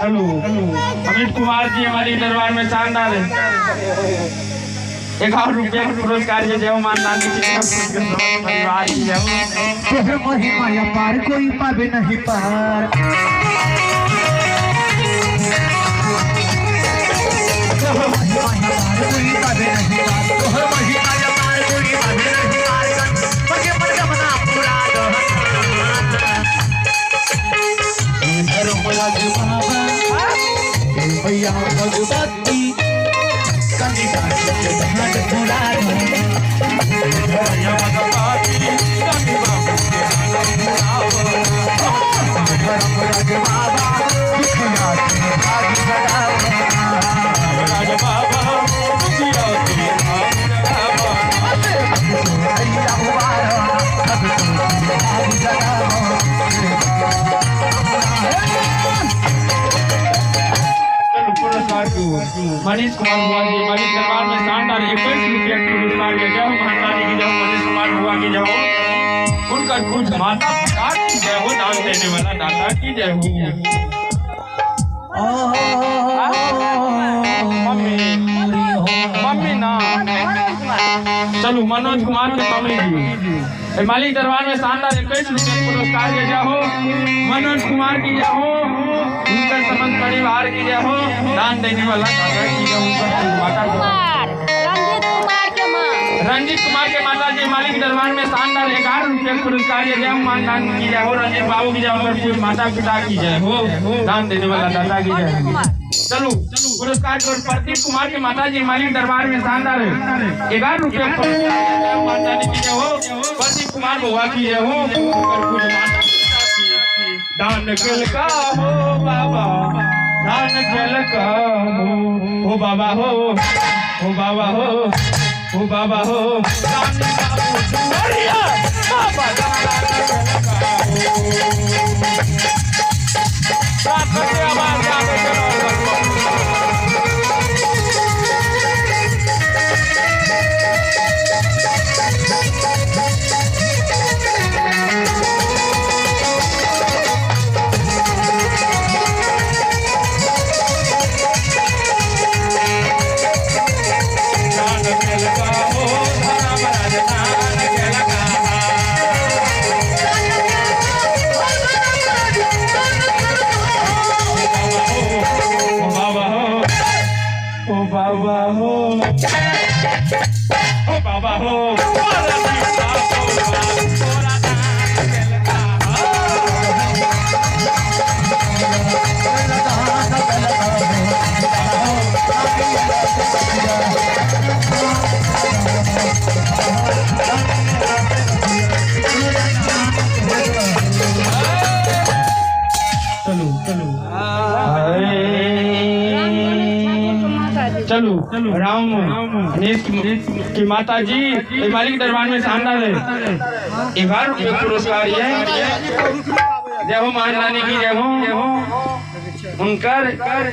चलू अमित कुमार जी हमारी दरबार में शानदार है 11 रुपये के पुरस्कार के जय हो मानदान की परिवार की जय हो। तोहर महिमा अपार, कोई पावे नहीं पार। तोहर महिमा अपार, कोई पावे नहीं पार। तोहर महिमा अपार, कोई पावे नहीं पार। मगे मनोकामना पूरा दहना। धर्मराज बाबा, हे भैया भगवती, कनी बाबू के भाग पूरा दहना। भैया भगवती, कनी बाबू के भाग पूरा। धर्मराज बाबा, दुखिया के भाग जगावना। राज बाबा, दुखिया के भाग जगावना। भैया उबारा, अब तो भाग जगावना। चलो पुरस्कार को मनीष कुमार बुआ जी मालिक दरबार में शानदार 21 रुपये के पुरस्कार के जय हो। महारानी की जय हो, मनीष कुमार बुआ की जय हो, उनका कुछ माता पिता की जय हो, दान देने वाला दाता की जय हो। मम्मी, मम्मी ना। चलो मनोज कुमार के मम्मी जी ए मालिक दरबार में शानदार 21 रुपये के पुरस्कार के जय हो। मनोज कुमार की जय हो, उनका समस्त परिवार की जय हो, दान देने वाला दाता की जय हो, उनका माता की। कुमार, रंजीत कुमार के माँ। रंजीत कुमार के माता जी मालिक दरबार में शानदार 11 रुपये के पुरस्कार के जय हो। मानदान की जय हो, रंजीत बाबू की जय हो, उनकर माता पिता की जय हो, दान देने वाला दाता की जय रंजीत हो। कुमार। चलो पुरस्कार को प्रदीप कुमार के माता जी मालिक दरबार में शानदार 11 रुपये पुरस्कार के जय हो। माता जी की जय हो, प्रदीप कुमार बुआ की जय हो, उनकर कुछ माता पिता की। दान कल का हो बाबा, दान कल का हो बाबा हो बाबा हो बाबा हो, दान बाबू दुआरिया बाबा, दान कल का हो। साथ में आवाज आगे चलो। दान कल का हो धर्मराज, दान कल का। ओ बाबा हो, ओ बाबा हो, ओ बाबा हो, तोरा पिता बौआ, तोरा दान कल का। चलो चलो। राम गणेश ठाकुर के माता जी। चलो राम गणेश की माता जी ये मालिक दरबार में शानदार है 11 रुपये पुरस्कार ये। जय हो महारानी की जय हो, उनकर परिवार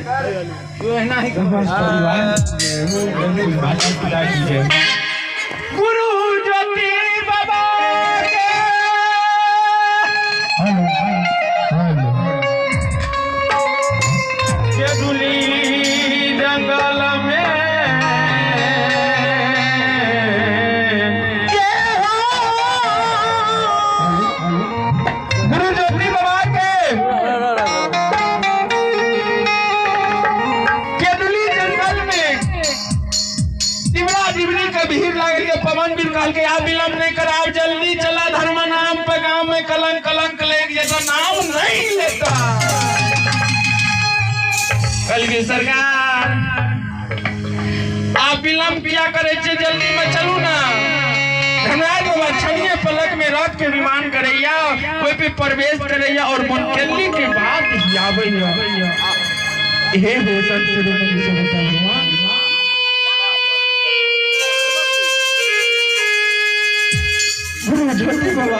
माता पिता की जय हो। गुरु ज्योति बाबा के। Hello hello. केदुली जंगल में गुरु ज्योति बाबा के केदुली जंगल में दिवरा दिवरी के भीड़ लागल के पवन बीर कहल के, आप विलंब नहीं कर, आप जल्दी चला, धर्म नाम पे गांव में कलंक कलंक ले जैसा नाम नहीं लेता। कल की सरकार, आप विलंब किया करे छे, जल्दी में चलू ना। धर्मराज बाबा छनिए पलक में रथ के विमान करैया, कोई भी प्रवेश करैया और मनकेली के बाद ही आबैया। हे हो संत शिरोमणि सबता भगवान। गुरु ज्योति बाबा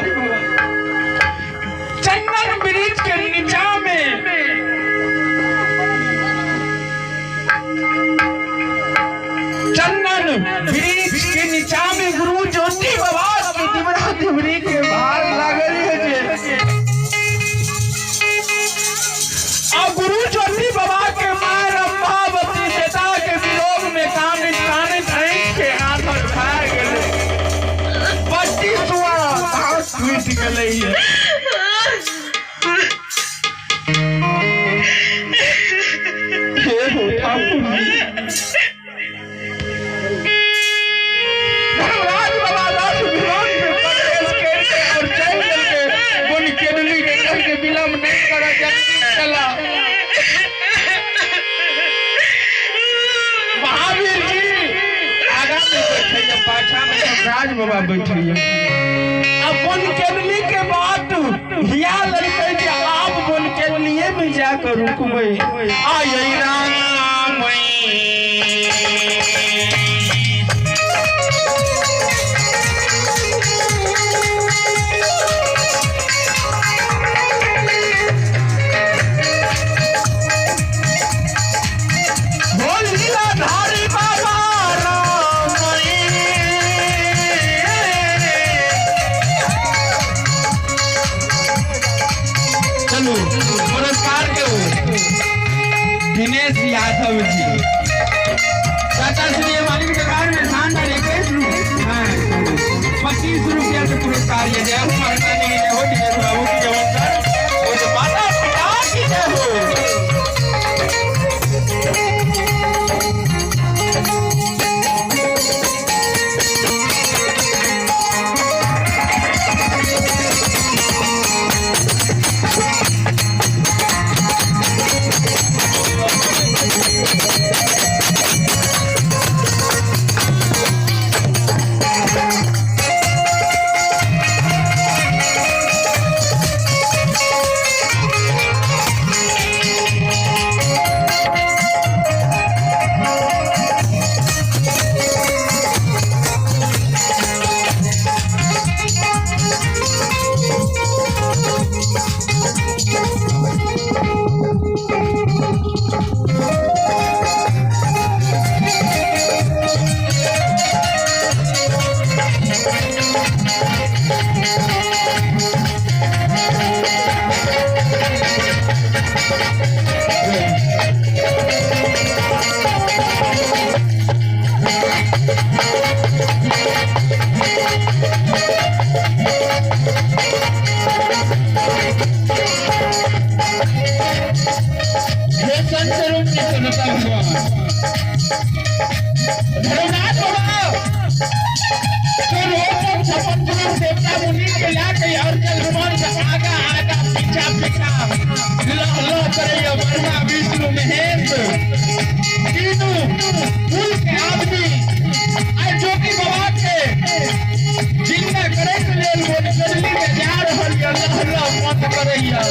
चंदन ब्रिज के नीचा में, चंदन ब्रिज के नीचा में गुरु ज्योति बाबा के दिवरा दिवरी के भार लागल है जे आ गुरु ज्योति बाबा। गेलै। हे हो ठाकुर जी, धर्मराज बाबा दास विमान में प्रवेश करके और चल के बोल केडली के कह के विलंब नहीं करा, जल्दी चला। महावीर जी आगा में बैठे, पाछा में धर्मराज बाबा बैठे। अब बोल केडली के बात हिया लड़के जे आप बोल केडलिए में जाकर रुकबे। आय राम लीलाधारी बाबा राम। चलो पुरस्कार के हो दिनेश यादव जी, चाचा श्री मालिक दरबार में शानदार 21 रुपये 25 रुपया के पुरस्कार ये जय हो महाराज जी की जय हो, दिनेश बाबू की जय हो सर, और माता पिता की जय हो। हे संत रूप में सनता भगवान धर्मराज बाबा तो रोज छप्पन करोड़ देवता मुनि के लाके और चल के आगा आगा पीछा पीछा लह लह करे ब्रह्मा विष्णु महेश तीनों कुल के आदमी आई जोगी बाबा के जिंदा करे के लेल बोलकली में जा रहल या लह लह मत करैया।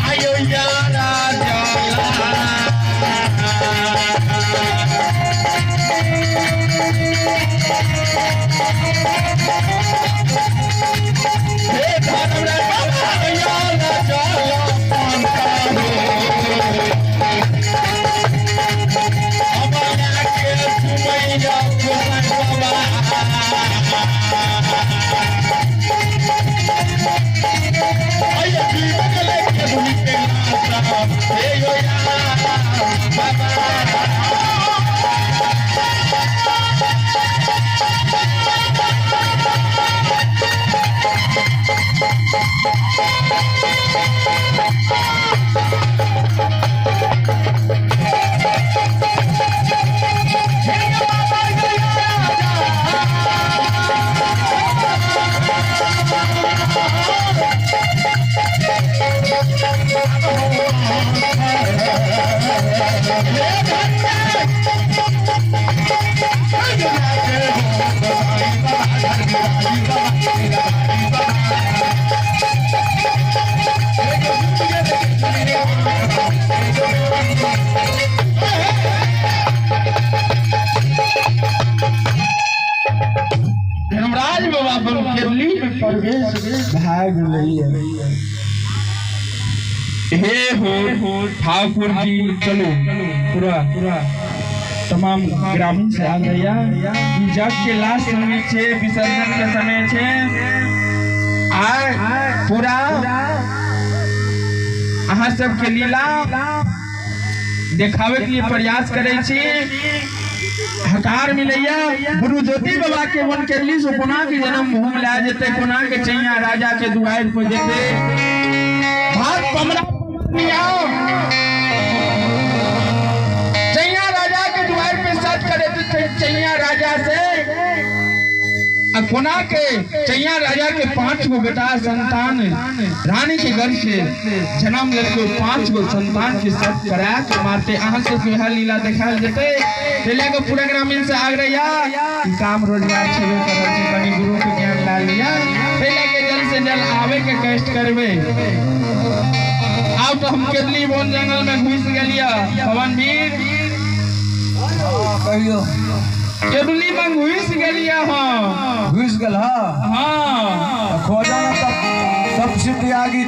आयो यारा जाला हे धर्मराज बाबा यारा जाला पंथा हो हमारा के सुमैया बाबा आय जीवन लेके भूमि के लाशा हे यो यारा बाबा। धर्मराज बाबा बनकेली में प्रवेश भाग है। हे हो ठाकुर जी, चलो पूरा पूरा तमाम ग्रामीण से आ गया जग के लास्ट समय छे, विसर्जन के समय छे। आ पूरा अहाँ सबके लीला देखावे के लिए प्रयास करे छी। हकार मिलैया गुरु ज्योति बाबा के वन केरली से कोना के जन्म भूमि ला जेते, कोना के चैया राजा के दुआर पर जेते। भात पमरा आओ चैया राजा के दुआर पे सच करे तो चैया राजा से आ कोना के चैया राजा के 5 गो बेटा संतान रानी के घर से जन्म लेलको, 5 गो संतान के सब करा के मारते। अहाँ सब के लीला देखाल जेते। ते के पूरा ग्रामीण से आग्रह या कि काम रोजगार छेबे करल छै, कनी गुरु के ज्ञान ला लिया। ते के जल्द से जल्द आवे के कष्ट करबे। आब तो हम केदली वन जंगल में घुस गेलिया पवन वीर कहियो केदली में घुस गेलिया। हाँ घुस गेल। हाँ हाँ खोजा ना तब तब सिद्ध आगी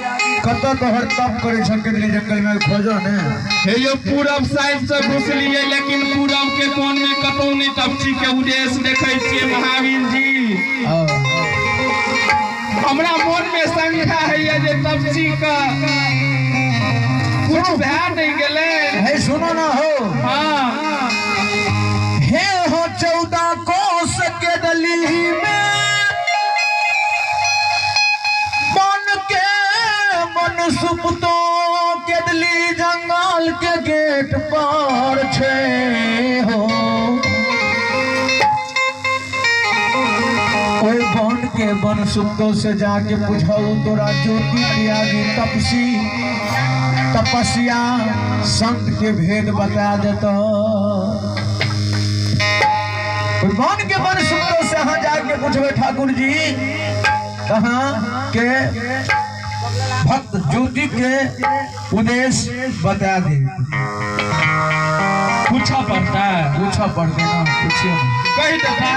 कत तोहर तप करे छ केदली जंगल में खोजो ने। हे यो पूरब साइड से घुसलिए, लेकिन पूरब के कोन में कतौ नहीं तपसी के उद्देश्य देखे छियै महावीर जी। हमरा मन में शंका है जे तपसी का कुछ भए नहीं गेलै। हे सुनो ना हो। हाँ हे हो 14 कोस केदली में बन के मन सुपतो केदली जंगल के गेट पर छे हो। ओए बन के बन सुपतो से जाके पूछो तोरा ज्योति त्यागी तपसी तपस्या संत के भेद बता देता। वन के वन सुपतो से अहाँ जाके पूछबे ठाकुर जी कहाँ के भक्त ज्योति के उद्देश्य बता दे। पूछा पड़ता है, पूछा पड़ता ना, पूछिए कही देता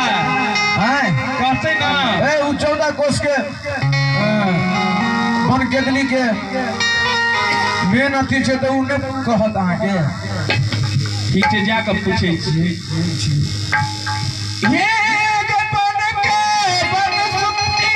है, कहते ना। ए उ 14 कोस के वन केदली के मेन अथी छै तऽ उ नहि कहत अहाँके। ठीक छै, जाकऽ पूछै छियै। हे बन के बन सुपती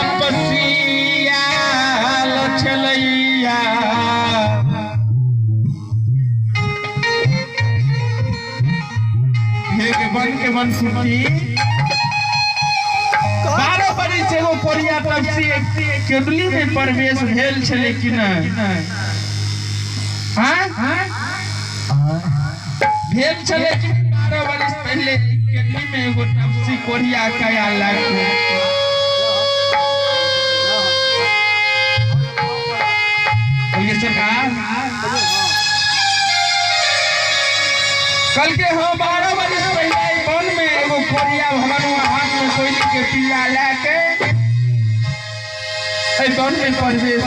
तपस्या लछलैया हे के वन के वन सुती 12 बरिस एगो कोरिया तपसी केदली में प्रवेश भेल छलै कि नहि? हाँ भेल छलै कि 12 बरिस पहले केदली में एगो तपसी कोरिया कया लाग। सरकार कल के हम 12 बरिस पहले वन में एगो कोरिया भगवान हाथ में कोयली के पिया लाके वन में प्रवेश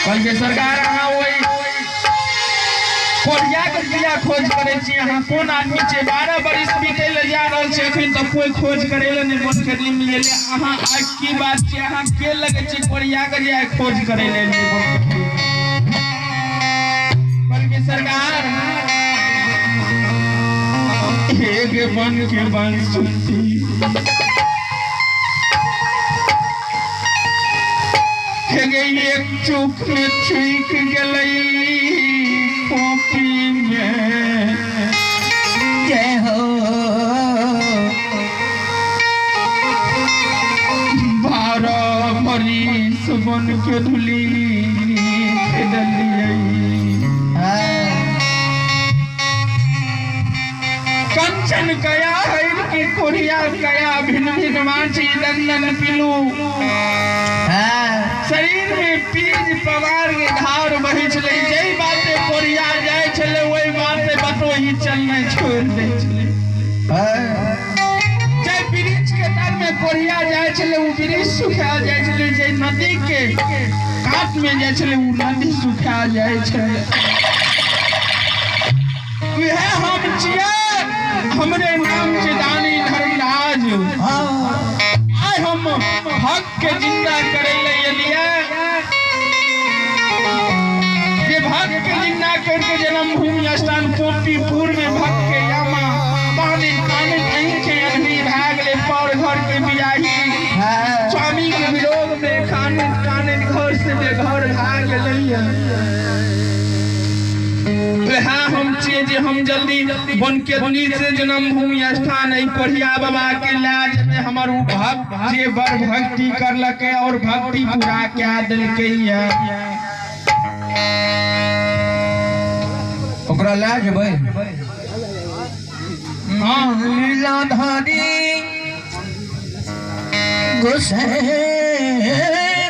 कल के सरकार अहाँ वही कोरिया के पिया खोज करे छी। अहाँ कोन आदमी छै? 12 बरिस बीतै ले जा रहल छै, अखन तक कोई खोज करे ले नहि वन केदली में गेलै। अहाँ आइ की बात छै? अहाँ के लगै छी कोरिया के जे आइ खोज करे ले बल्कि सरकार एक वन के वन सुती एक चूक में छुक गेलै कॉपी में। जय हो 12 बरिस वन के धुली खेदलियै। कंचन कया हर की कोरिया कया भिन्न भिन्न माछी दंदन पिलू शरीर में पीज पवार के धार बहै छलै। जै बाते कोरिया जाइ छलै ओहि बाते बटोही चलनाइ छोड़ि दै छलै। जै वृक्ष के तर में कोरिया जाइ छलै ओ वृक्ष सुखा जाइ छलै। जै नदी के कात में जाइ छलै ओ नदी सुखा जाइ छलै। वएह हम छियै। हमरे नाम छै दानी धर्मराज। हाँ। आइ हम भक्त के जिंदा करे ले एलियै, जे भक्त के जिंदा करके जन्मभूमि स्थान पोपीपुर में भक्त के यामा पानी पानी अहीं के अग्नि भए गेलै, पर घर के बियाही स्वामी के विरोध में खाने खाने घर से बेघर भए गेलै। वएह हम छियै जे हम जल्दी वन के से जन्मभूमि स्थान एहि कोढ़िया बाबा के लए जेबै। हमर उ भक्त जे बड़ भक्ति करलकै और भक्ति पूरा कए देलकै। ओकरा लए जेबै? हाँ। लीलाधारी गोसाई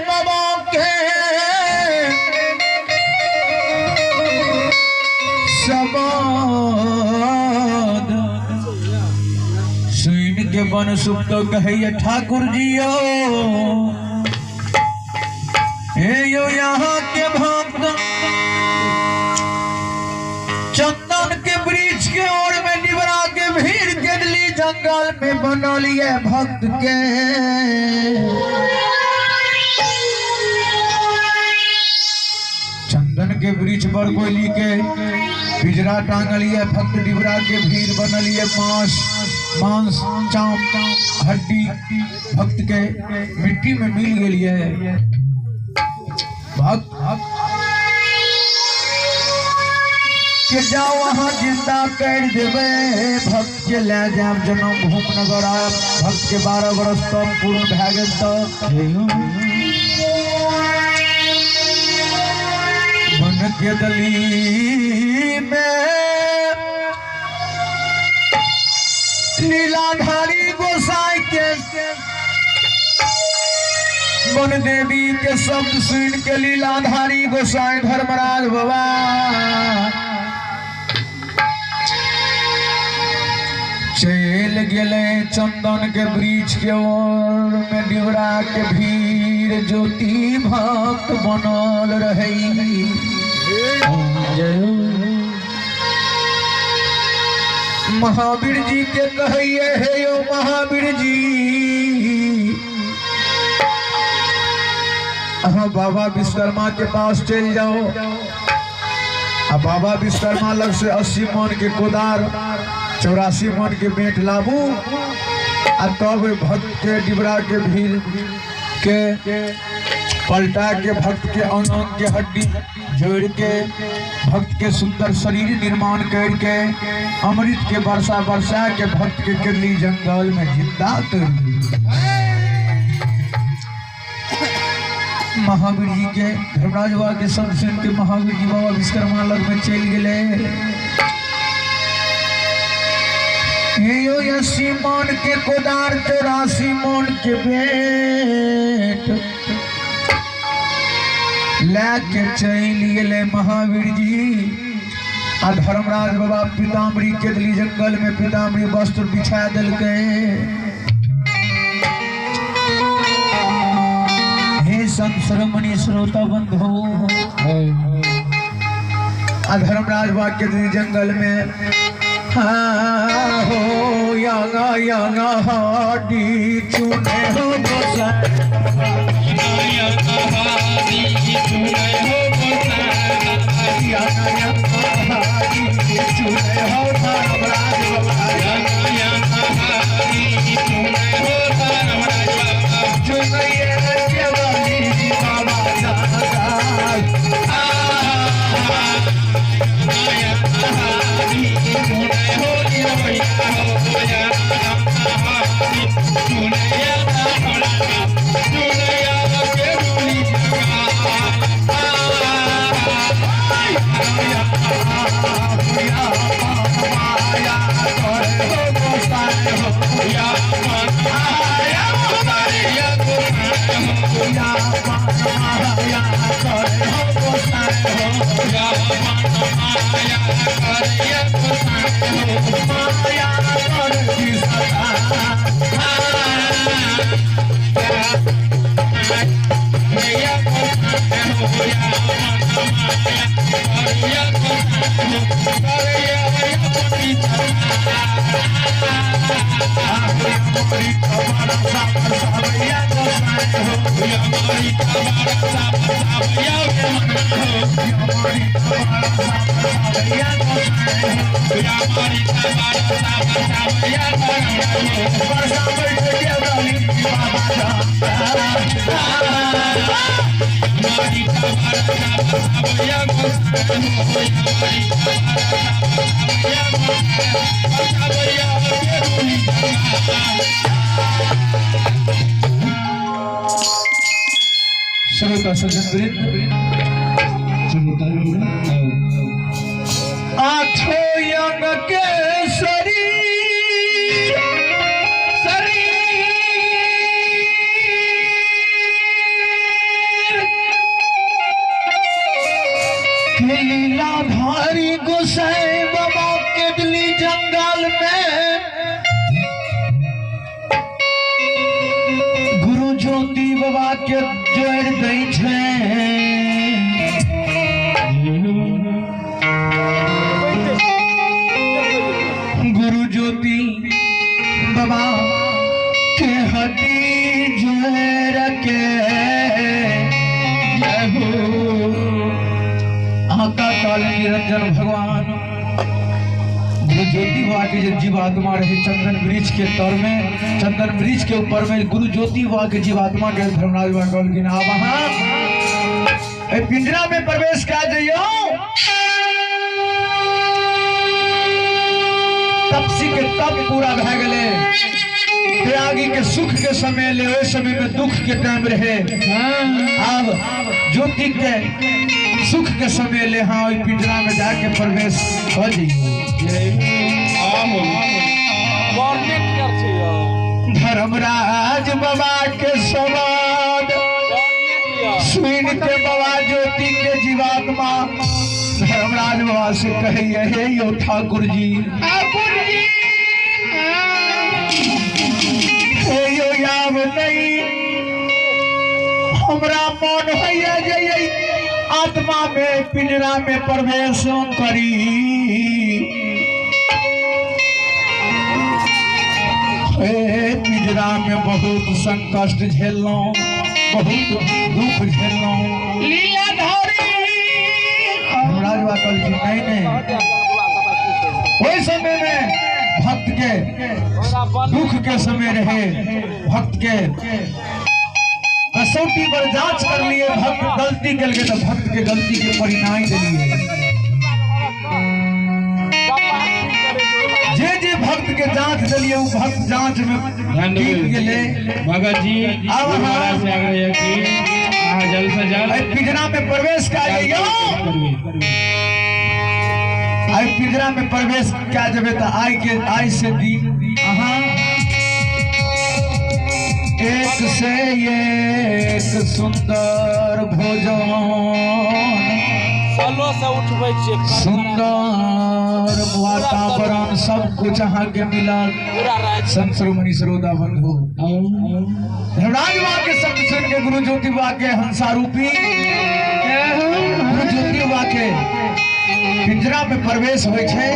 बाबा के शब्द सुन के वन सुप्त कहैया, ठाकुर जी यो, हे यो, यहाँ के भक्त चंदन के वृक्ष के ओर में निबरा के भीड़ के ली जंगल में बनल ये भक्त के। चंदन के वृक्ष पर कोयली के पिजरा टांगल ये भक्त, डिबरा के भीड़ बनल ये, मांस मांस चाम हड्डी भक्त के मिट्टी में मिल गेल ये भक्त के। जाओ, अहाँ जिंदा कर देबै भक्त के, लए जायब जन्म भूमि नगर। आयब भक्त के 12 बरस तक पूर्ण भए गेल तऽ वन के दली में लीलाधारी गोसाई के वन देवी के शब्द सुन के लीलाधारी गोसाई धर्मराज बाबा चल गेले चंदन के वृक्ष के ओर में डिबरा के भीड़ ज्योति भक्त बनल रहे। महावीर जी के कहिए, हे यो महावीर जी, अहाँ बाबा विश्वकर्मा के पास चल जाओ आ बाबा विश्वकर्मा लग से 80 मन के कोदार, 84 मन के बेट लाबू आ तब भक्त के डिबरा के भीड़ के पलटा के, भक्त के अंग अंग के हड्डी जोड़ के, भक्त के सुंदर शरीर निर्माण करके, अमृत के वर्षा वर्षा के भक्त के किरली जंगल में जिंदा कर दी। महावीर जी के धर्मराज बाबा के शब्द सुन के महावीर जी बाबा विश्वकर्मा लग में चल गए। यो 80 मन के कोदार, 84 मन के बेट लैके चल गेले महावीर जी आ धर्मराज बाबा पीताम्बरी के दिली जंगल में पीताम्बरी वस्त्र बिछा देलकै। हे संत श्रोमणी श्रोता बंधु, आ धर्मराज बाबा के दिली जंगल में हाँ हो यांगा यांगा हाडी चुने हो गोसाई, यांगा यांगा हाडी चुने हो धर्मराज बाबा, चुने केवली बाबा जागा। बरसा बरसावैया गोसाई हो। हमारी बरसा बरसावैया हो। हमारी बरसा बरसावैया गोसाई हो। हमारी बरसा बरसावैया हो। बरसा बैठे के डाली बाबा धाम। हमारी बरसा बरसावैया गोसाई हो। हमारी बरसा बरसावैया बरसावैया केरुली श्रोता सज्जन वृंद, आठो अंग के शरीर शरीर के लीलाधारी गोसाई बाबा के दिली जंगल में गुरु ज्योति बाबा के जोड़ दै छै। गुरु ज्योति बाबा के हटी जोड़ के जय हो। आका काल निरंजन भगवान गुरु ज्योति बाबा के जो जीवात्मा रहे चंदन वृक्ष के तर में, चंदन वृक्ष के ऊपर में गुरु ज्योति बाबा के जीवात्मा के धर्मराज बाबा कहलखिन आब अहाँ एहि पिंजरा में प्रवेश कए जइयौ। तपसी के तप पूरा भए गेलै, त्यागी के सुख के समय ले, ओहि समय में दुख के टाइम रहे। आब ज्योति के सुख के समय ले, हाँ ओहि पिंजरा में जाके प्रवेश हो जइयौ। धर्मराज बाबा के सवाद सुन के बाबा ज्योति के जीवात्मा धर्मराज बाबा से कहिए, हे यो ठाकुर जी, ठाकुर जी हे यो याब नहीं, हमरा मन होइए जे आत्मा में पिंजरा में प्रवेश करी। हे पिंजरा में बहुत संकट झेललहुँ, बहुत दुख झेललहुँ। लीलाधारी धर्मराज बाबा कहलखिन नहीं नहीं, ओहि समय में भक्त के दुख के समय रहे, भक्त के कसौटी पर जांच कर लिए, भक्त गलती के लिए तो भक्त के गलती के परिणाम दिए। जे जे भक्त के जांच दिलिए वो भक्त जांच में टीक गेले। भगत जी आब अहाँ महाराज से आग्रह है कि अहाँ जल्द से जल्द एहि पिंजरा में प्रवेश कए जइयौ। एहि पिंजरा में प्रवेश कए जेबै तऽ आइ के आइ से दिन अहाँ एक से एक सुंदर भोजन, सुंदर वातावरण सब कुछ अहाँ के मिलल। संत श्रोमणी सरोदा बंधु धर्मराज बाबा के शब्द सुन के गुरु ज्योति बाबा के हंसारूपी गुरु ज्योति बाबा के पिंजरा में प्रवेश होइ छै।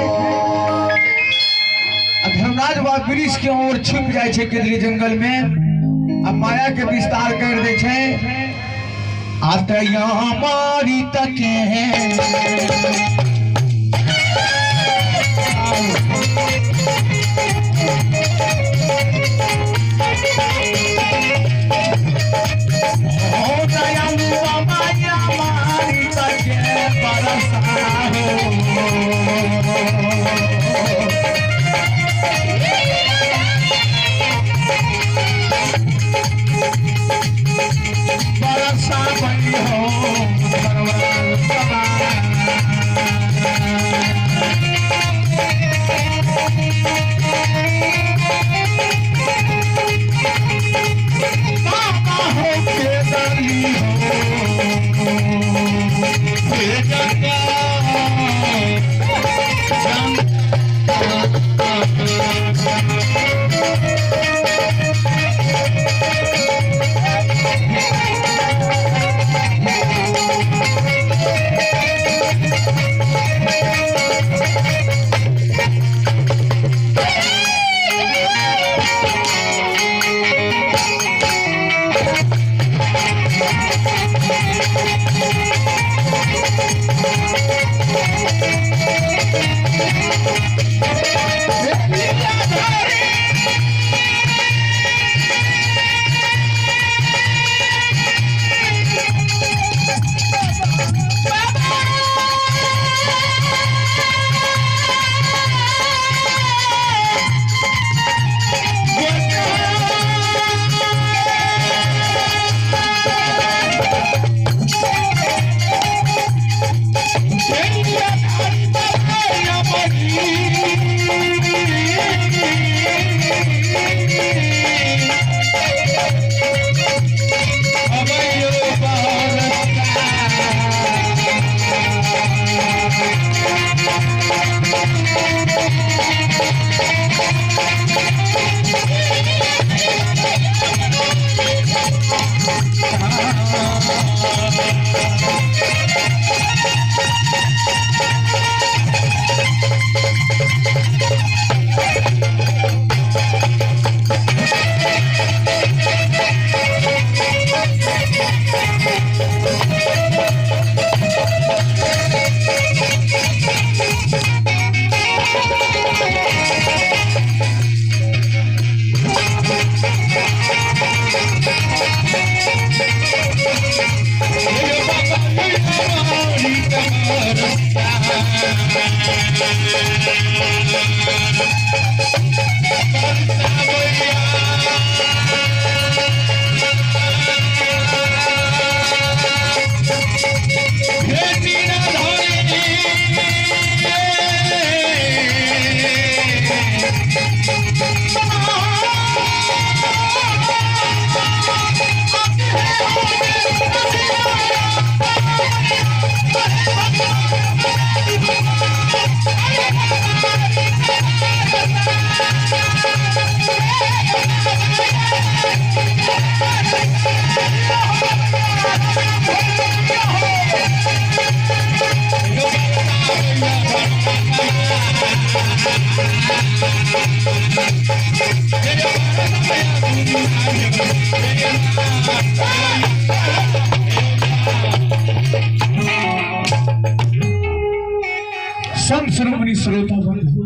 धर्मराज बाबा वृक्ष के ओर छुप जाइ छै केदरी जंगल में, आ माया के विस्तार कर दै छै। आ त यहाँ मारी तके हो दयालु माया मारी तके बरसा हो। बरसा बनी हो बाबा हो के दली हो संत श्रोमणी श्रोता बंधु,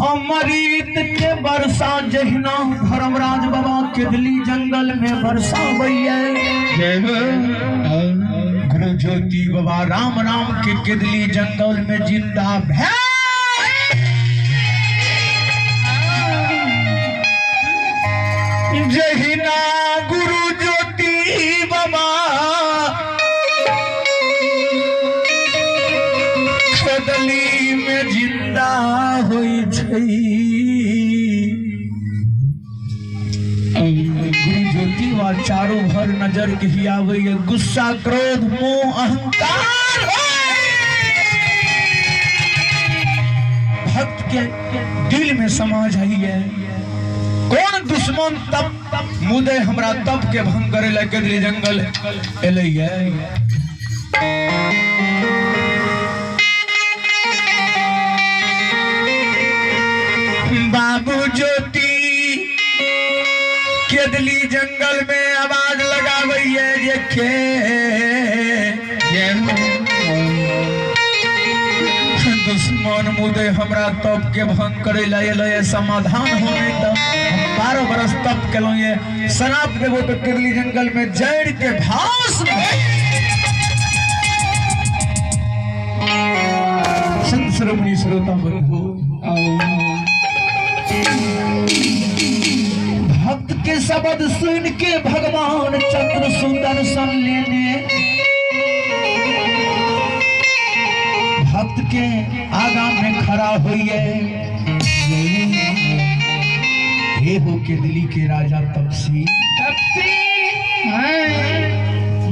अमृत के वर्षा जहिना धर्मराज बाबा केदली जंगल में वर्षा जय गुरु ज्योति बाबा राम राम के केदली जंगल में जिंदा भै जहिना गुरु ज्योति बाबा केदली में जिंदा होई छै। गुरु ज्योति वा चारों भर नजर के हियावे गुस्सा क्रोध मोह अहंकार भक्त के दिल में समा जाइए। कौन दुश्मन तब मुदे हमरा तब के भंग करे ला केदली जंगल एलैये। बाबू ज्योति केदली जंगल में आवाज लगावैये जे के दुश्मन मुदे हमरा तप के भंग करे ला एलैये। समाधान होने तब हम 12 बरस तप केलहुँ ये शराब देबो तो केदली जंगल में जड़ के भास। संत श्रोमणी श्रोता बंधु, भक्त के शब्द सुन के भगवान चक्र सुदर्शन लेने भक्त के आगा में खड़ा होइए। हे हो केदली के राजा तपसी,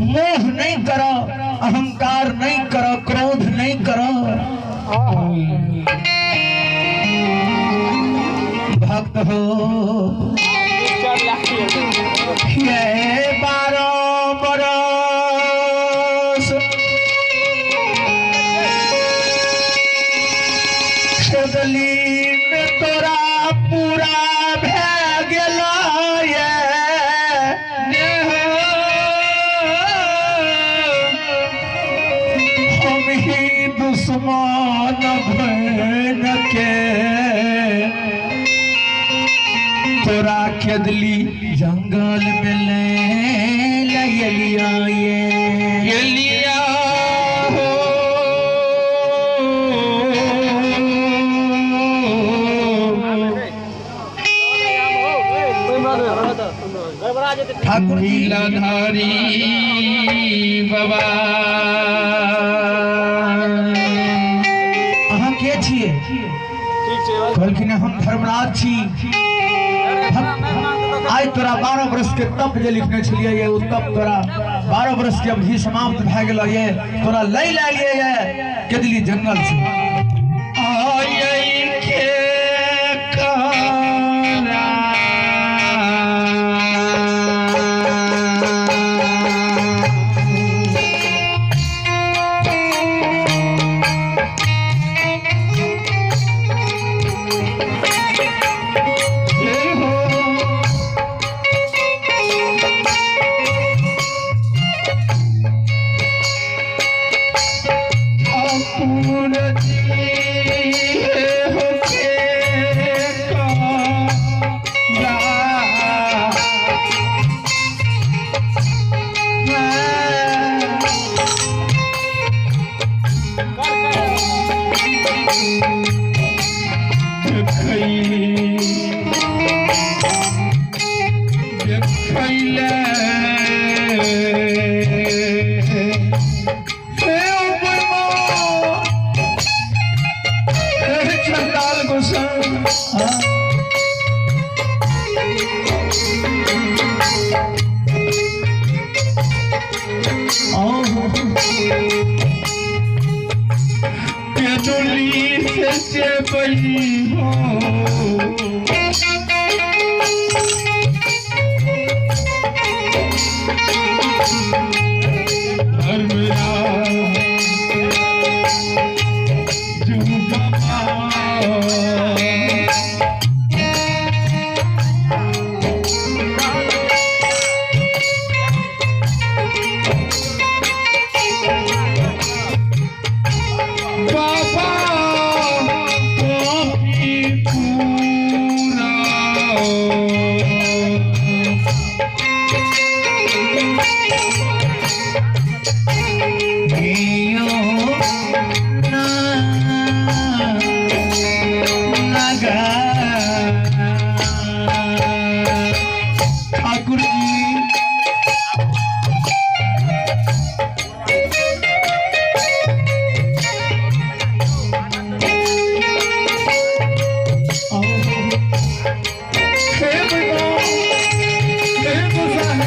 मोह नहीं करो, अहंकार नहीं करो, क्रोध नहीं करो। भक्त हो ये 12 बरस केदली में तोरा पूरा भै गेल ये। केदली जंगल में ले लिया ये एलिया हो। ठाकुर जी लीलाधारी बाबा। अहाँ के छियै? कहलखिन हम धर्मराज छी। आइ तोरा 12 वर्ष के तप जे लिखने छलियै ये, ओ तप तोरा 12 वर्ष के अवधि समाप्त भए गेल ये, तोरा लै लागिए ये केदली जंगल से। आय के काला हे हो। ठाकुर जी हो के काला देखैले हे बुलमा हे चंडाल गोसाई। के डोली से जेबई हो। धर्मराज बाबा। बाबा कॉपी पूरा। ना लगा ठाकुर जी हे भगवान, हे गोसाई।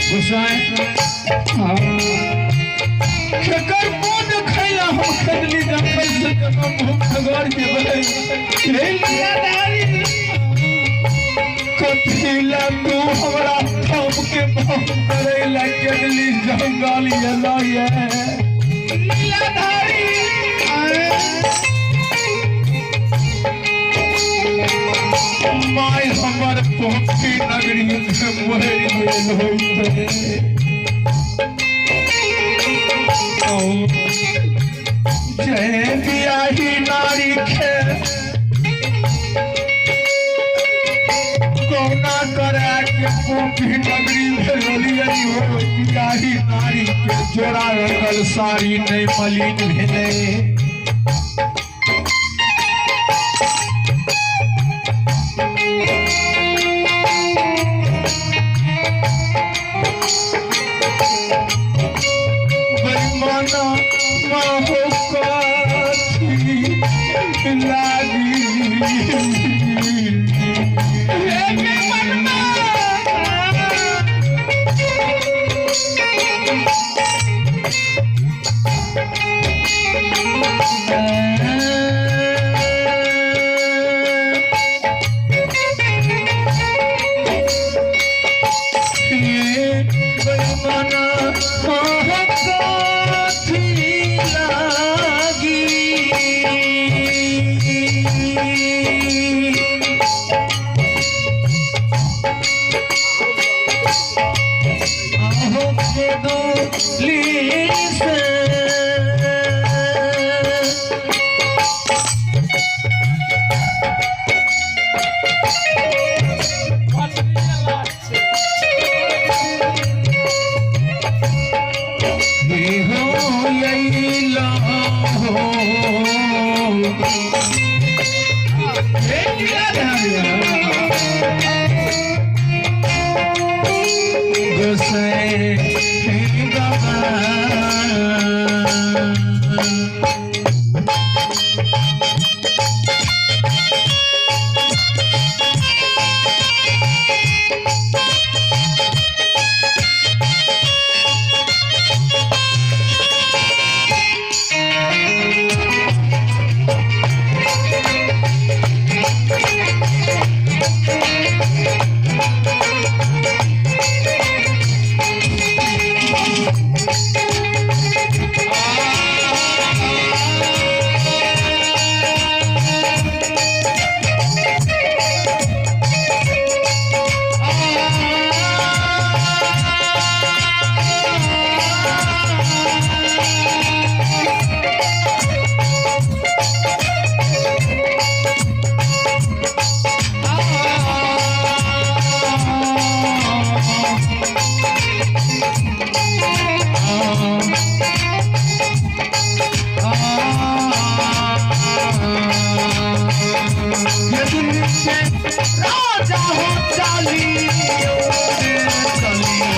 गोसाई केकर मोन खैला हम खदली जंगल से जन्म हम खगड़ के बहै। हे लीलाधारी कथीला तू हमरा थम के बम करैला केदली जंगल एलो ये लीलाधारी। My हमर पोखी नगरी में मरि गेल होइते। जय बियाही नारी खे कौना करा के पोखी नगरी भेलियै हो। बियाही नारी के जोड़ा रंगल साड़ी नहीं मलिन भेलै। बेईमाना माहो काथी लागी। हे बेईमाना बेईमाना माहो काथी गईला हो। गोसाई बाबा। राजा हो चालियो रे चलियो।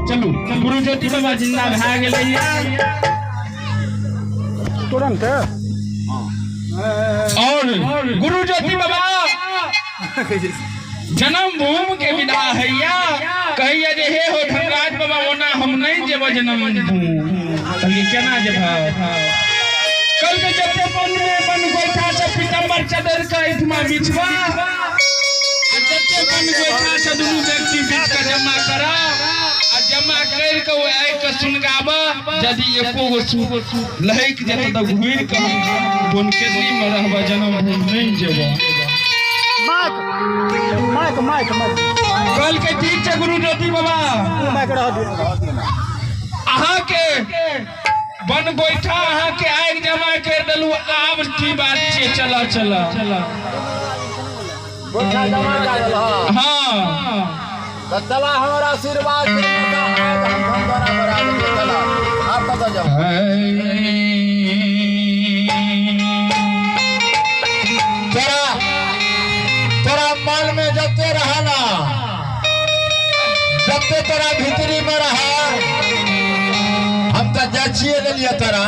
चलू गुरु ज्योति बाबा जिंदा भए गेलैया तुरंत और गुरु ज्योति बाबा जन्म भूमि के विदा हैया कहिया जे हे हो धनराज बाबा ओना हम नहीं जेब जन्म भूमि। कहलिए केना जेब? कल के जते बन में बन गोइठा से पीताम्बर चदर के एठमा बिछवा आ जते बन गोइठा से दुनू व्यक्ति बीच के जमा करा आ जमा कर के ओ आइ के सुनगाब, यदि एको गो लहक जेत त घुरि के हम बोनकेली में रहब, जन्म भूमि नहीं जेब। माइक माइक माइक माइक कल के ठीक छै गुरु ज्योति बाबा, माइक रह दियो। अहाँ के बन गोइठा अहाँ के आगि जमा कर देलू, आब की बात छै? चला चला गोइठा जमा कर देलहो। हाँ। तो चला हमारा आशीर्वाद से मौका आए तो हम धन द्वारा बढ़ा देंगे। चला आप कब जाओ? तोरा तोरा मन में जते रहा ना जते तोरा भीतरी में रहा हम तो जाचिए लेलिए तोरा।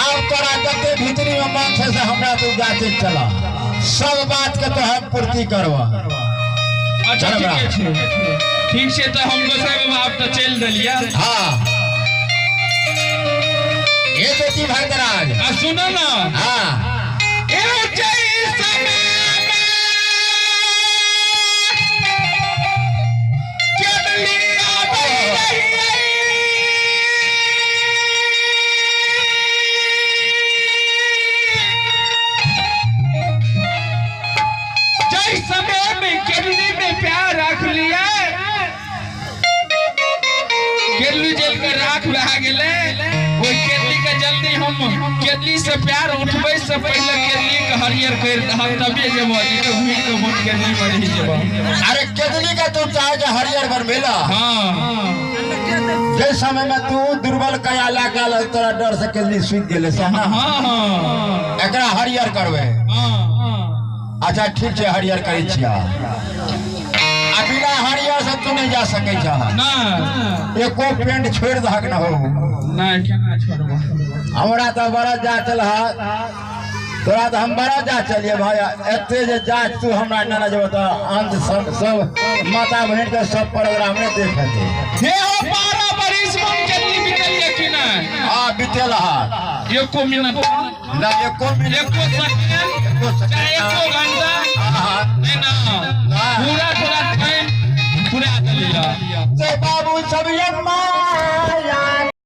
आब तोरा जते भीतरी में मन छै से हमरा तू जाचे चला, सब बात के तो हम पूर्ति करबा। अच्छा ठीक छै, ठीक छै, तऽ हम गोसाई बाबा आब तऽ चलि देलियै। हाँ ये बेटी भरतराज आ सुनो ना, हाँ ए जय समय में केवली आबै रहियै। जय समय में केवली में प्यार रख लिया, केरली जल के राख भए गेलै। ओहि केरली के जल्दी हम केरली से प्यार उठबै से पहिले केरली के हरियर कर हम तबे जेबो, नहीं तो घूमि के मन केरली में रहि जेबो। अरे केदली का तू चाहे के हरियर बन मेला। हाँ जे समय में तू दुर्बल कया लए के आयल, तोरा डर से केदली सुति गेलै से ना। हाँ हाँ एकरा हरियर करबै। हाँ अच्छा ठीक छै, हरियर करै छियै। आ बिना हरियर से तू नहीं जा सकै छह। ना एको पेंट छोड़ि दहक न हो। ना केना छोड़बो? हमरा तऽ बड़ा जाचल है, तोरा तऽ हम बड़ा जाचलिए भाई। एते जे जाच तू हमरा नेने जेबो तऽ अंत सब सब माता बहिन के सब प्रोग्राम नहि देख हेतै। हे हो 12 बरिस मन केरली बितलिए कि नहि? हाँ बितेल है। एको मिनट ना, एको मिनट, एको सेकेंड, चाहे एको घंटा हाँ। नहीं ना, पूरा तोरा टाइम पूरा देलिया। से बाबू सब अम्मा